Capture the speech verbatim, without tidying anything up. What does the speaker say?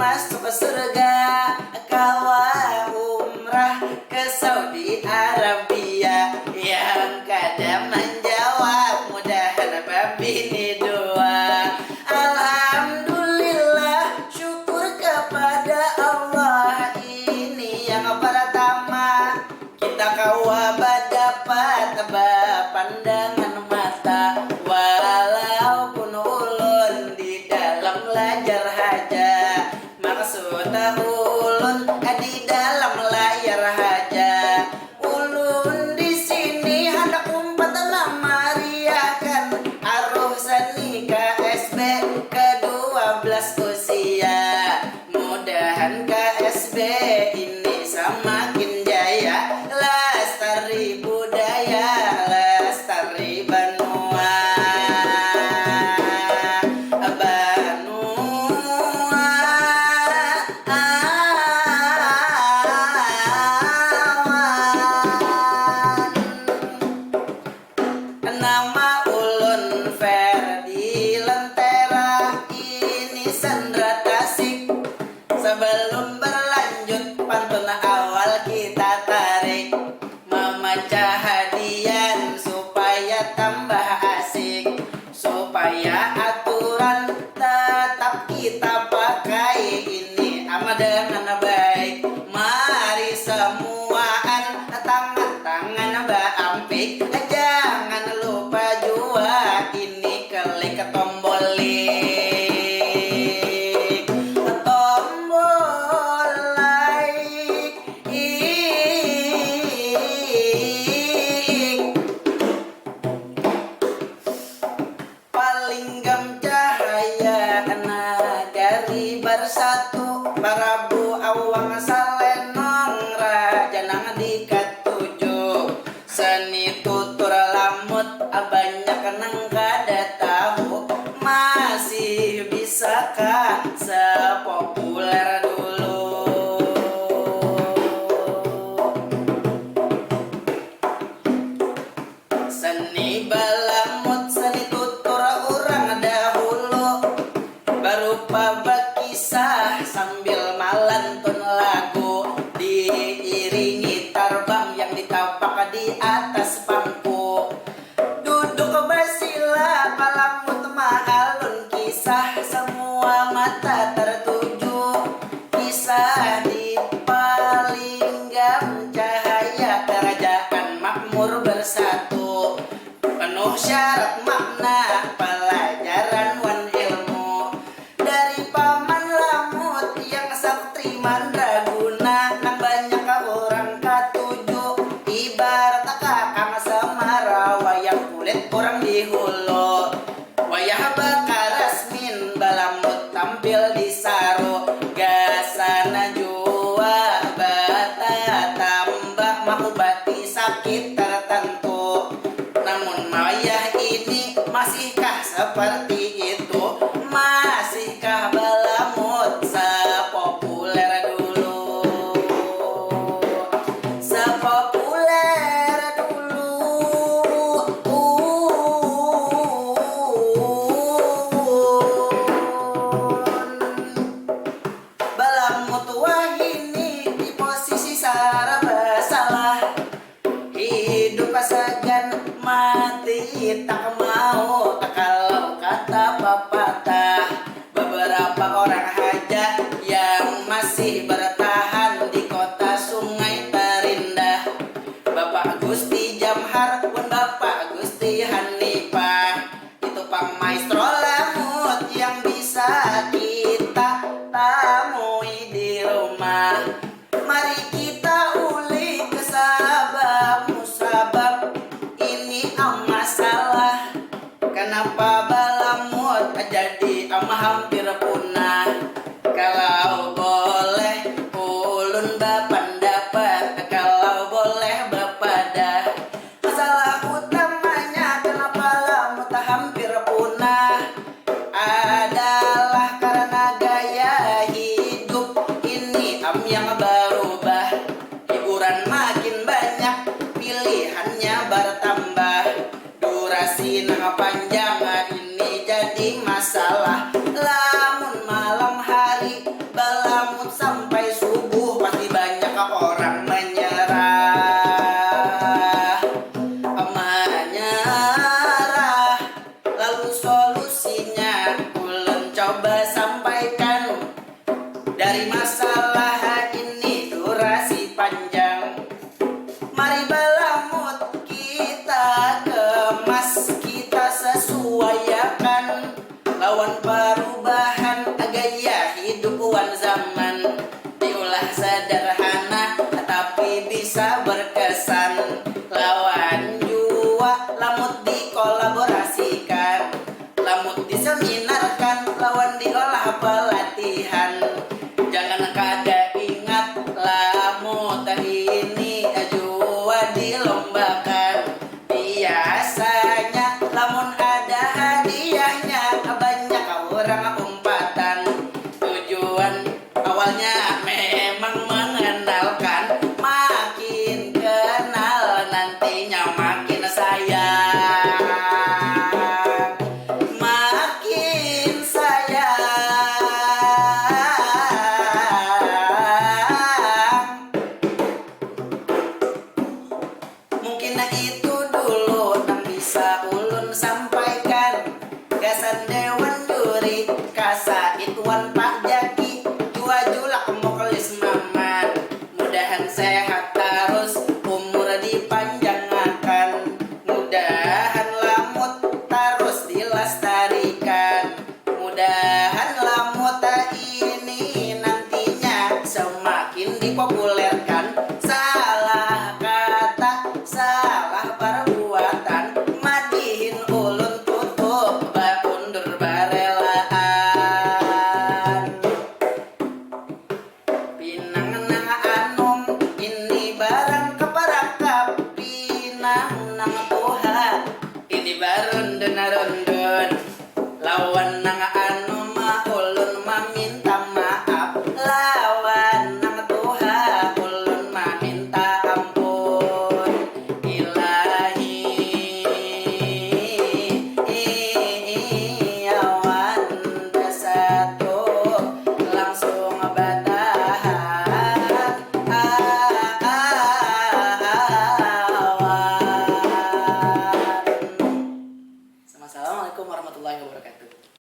Masuk surga, kawa umrah ke Saudi Arabia. Yang kada manjawab mudahan babini dua. Alhamdulillah, syukur kepada Allah, ini yang pertama. Kita kawa badapat bapandangan mata, walaupun ulun di dalam lajar haja. Maksud ulun di dalam layar haja. Ulun di sini handak umpat mamariakan aruh seni K S B kedua belas usia. Mudahan K S B ini samakin jaya, lastari budaya, lastari banua. Banua awan. Nama ulun Ferdi Lentera, ini sandera tasik. Sebelum berlanjut, pantun awal kita tarik. Mamacah hadian supaya tambah asik, supaya aturan tetap kita pakai. Ini am dengan baik. Mari semuaan tangan-tangan baampik. Jangan lupa jua ini klik tombol like, tombol like. Palinggam cahaya nagari barsatu, Parabu Awang Salenong, raja nang di katuju. Seni tutur lamut banyak nang kada tahu, masih bisakah sepopuler dulu? Seni balamut, seni tutur urang dahulu, barupa bakisah sambil malantun lagu, diiringi tarbang yang ditapak di atas pangku. Duduk basila, palamut maalun kisah, semua mata tertuju. Kisah di Palinggam Cahaya, kerajaan makmur bersatu, penuh syarat makna, pelajaran wan ilmu. Dari Paman Lamut yang sakti mandraguna, nang banyak urang katuju, ibarat kakang Semara, wayang kulit urang di hulu. Wayah bakarasmin, balamut tampil di saru, gasan jua batatamba mangubati sakit tertentu. Namun wayah ini masihkah seperti itu? Masihkah balamut sepopuler dulu? Sepopuler dulu. Balamut wahini di posisi saraba salah. Hidup sagan, mati tak mau, kalau kata papatah. Beberapa Basampaikan dari masalah ini durasi panjang. Mari balamut kita kemas, kita sesuaiakan lawan perubahan gaya hidup wan zaman. Diulah sederhana tapi bisa berkesan. Lawan jua lamut dikolaborasikan, lamut diseminarkan lawan diolah pelatihan. Jangan kada ingat lamut ini jua dilombakan. Biasanya lamun ada hadiahnya banyak urang umpatan. Tujuan awalnya memang mengenalkan, makin kenal nantinya makin sayang, makin sayang. Mungkin itu dulu nang bisa ulun sampaikan. Gasan Dewan Juri, Ka Said wan Pak Jaki, jua julak Muklis Mamat. Mudahan sehat tarus, umur dipanjangakan. Mudahan lamut tarus dilastarikan. Mudahan lamut ini nantinya semakin dipopulerkan.